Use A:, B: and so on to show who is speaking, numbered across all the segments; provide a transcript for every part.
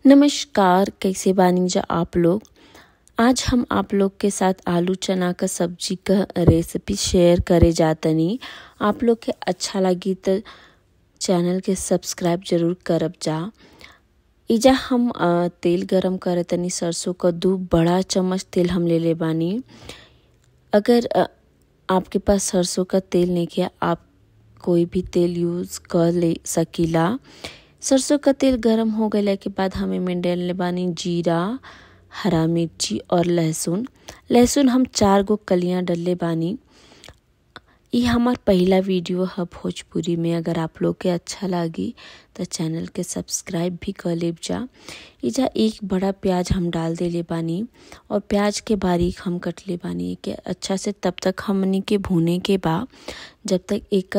A: नमस्कार, कैसे बानी जा आप लोग। आज हम आप लोग के साथ आलू चना का सब्जी का रेसिपी शेयर करे जातनी। आप लोग के अच्छा लगी तो चैनल के सब्सक्राइब जरूर करब जा। इजा हम तेल गरम करतनी। सरसों का 2 बड़ा चम्मच तेल हम ले ले बानी। अगर आपके पास सरसों का तेल नहीं है, आप कोई भी तेल यूज़ कर ले सकीला। सरसों का तेल गरम हो गया के बाद हमें में डालने बानी जीरा, हरा मिर्ची और लहसुन। लहसुन हम 4 गो कलियाँ डलले बानी। ये हमार पहला वीडियो है भोजपुरी में। अगर आप लोग के अच्छा लगी तो चैनल के सब्सक्राइब भी कर ले जा। इजा 1 बड़ा प्याज हम डाल देले बानी और प्याज के बारीक हम कट ले बानी के अच्छा से तब तक हमनी के भुने के बा जब तक एक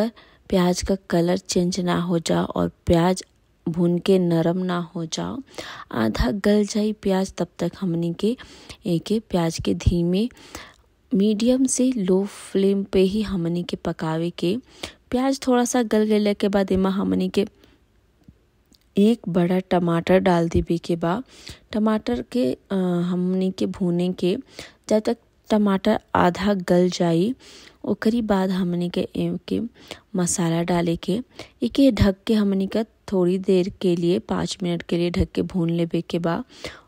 A: प्याज का कलर चेंज ना हो जा और प्याज भून के नरम ना हो जाओ, आधा गल जाए प्याज, तब तक हमनी के एक प्याज के धीमे मीडियम से लो फ्लेम पे ही हमनी के पकावे के। प्याज थोड़ा सा गल गए के बाद एमा हमनी के 1 बड़ा टमाटर डाल देवे के बा। टमाटर के हमनी के भूने के जब तक टमाटर आधा गल जाई ओकरी बाद हमनी के के मसाला डाले के एके ढक के हमनी का थोड़ी देर के लिए 5 मिनट के लिए ढक के भून लेवे के बा।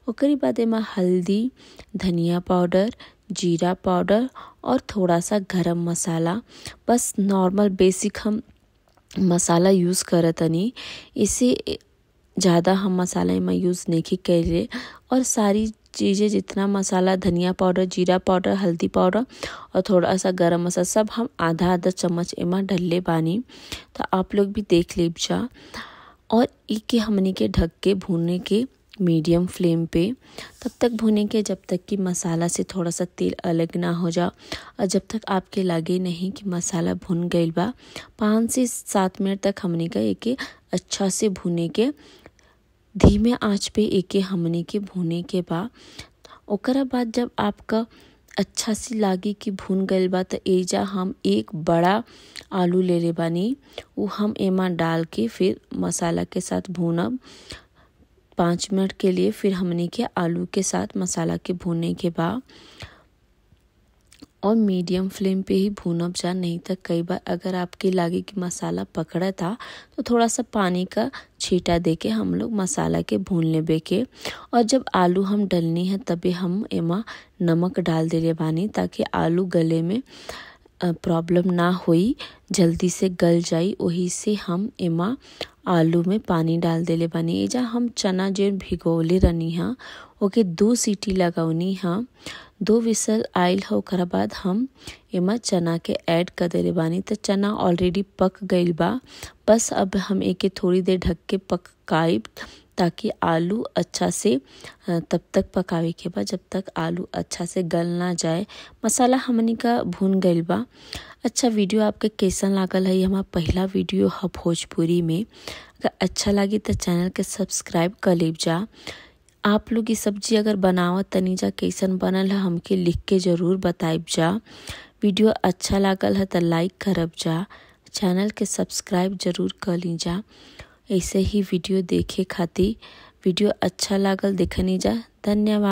A: ओकरी बाद एमा हल्दी, धनिया पाउडर, जीरा पाउडर और थोड़ा सा गरम मसाला, बस नॉर्मल बेसिक हम मसाला यूज़ करतनी। इसे ज़्यादा हम मसाला में यूज़ नहीं करे। और सारी चीज़ें जितना मसाला, धनिया पाउडर, जीरा पाउडर, हल्दी पाउडर और थोड़ा सा गरम मसाला सब हम आधा आधा चम्मच एमा डलले बानी। तो आप लोग भी देख ले जा। और इके हमनी के ढक के भूने के मीडियम फ्लेम पे तब तक भुने के जब तक कि मसाला से थोड़ा सा तेल अलग ना हो जा और जब तक आपके लगे नहीं कि मसाला भुन गइल बा। 5 से 7 मिनट तक हमनी का एके अच्छा से भुने के धीमे आंच पे एके हमनी के भुने के बा। ओकरा बाद जब आपका अच्छा से लागी कि भुन गइल बा तो एजा हम 1 बड़ा आलू ले ले बानी, वो हम एमा डाल के फिर मसाला के साथ भूनब 5 मिनट के लिए। फिर हमने के आलू के साथ मसाला के भूनने के बाद और मीडियम फ्लेम पे ही भूनब जा, नहीं तो कई बार अगर आपके लागे कि मसाला पकड़ा था तो थोड़ा सा पानी का छींटा दे के हम लोग मसाला के भून लेबे के। और जब आलू हम डलनी है तभी हम एमा नमक डाल देले बानी ताकि आलू गले में प्रॉब्लम ना होई, जल्दी से गल जाई। वही से हम एमा आलू में पानी डाल देले बानी। एजा हम चना जे भिगोले रहनी हा ओके 2 सीटी लगौनी हा, 2 विसल आयल हो। ओकरा बाद हम एमा चना के ऐड कर देले बानी। तो चना ऑलरेडी पक गइल बा, बस अब हम एके थोड़ी देर ढक के पकाइब ताकि आलू अच्छा से तब तक पकावे के बाद जब तक आलू अच्छा से गल ना जाए। मसाला हमनी का भून गइल बा। अच्छा वीडियो आपके कैसन लागल है, हमारा पहला वीडियो है भोजपुरी में। अगर अच्छा लगी तो चैनल के सब्सक्राइब कर लेब जा। आप लोग ये सब्जी अगर बनावत तनी जा कैसन बनल है हमके लिख के ज़रूर बताइब जा। वीडियो अच्छा लागल है तो लाइक करब जा, चैनल के सब्सक्राइब जरूर कर ली जा। ऐसे ही वीडियो देखे खातिर वीडियो अच्छा लागल देखनी जा। धन्यवाद।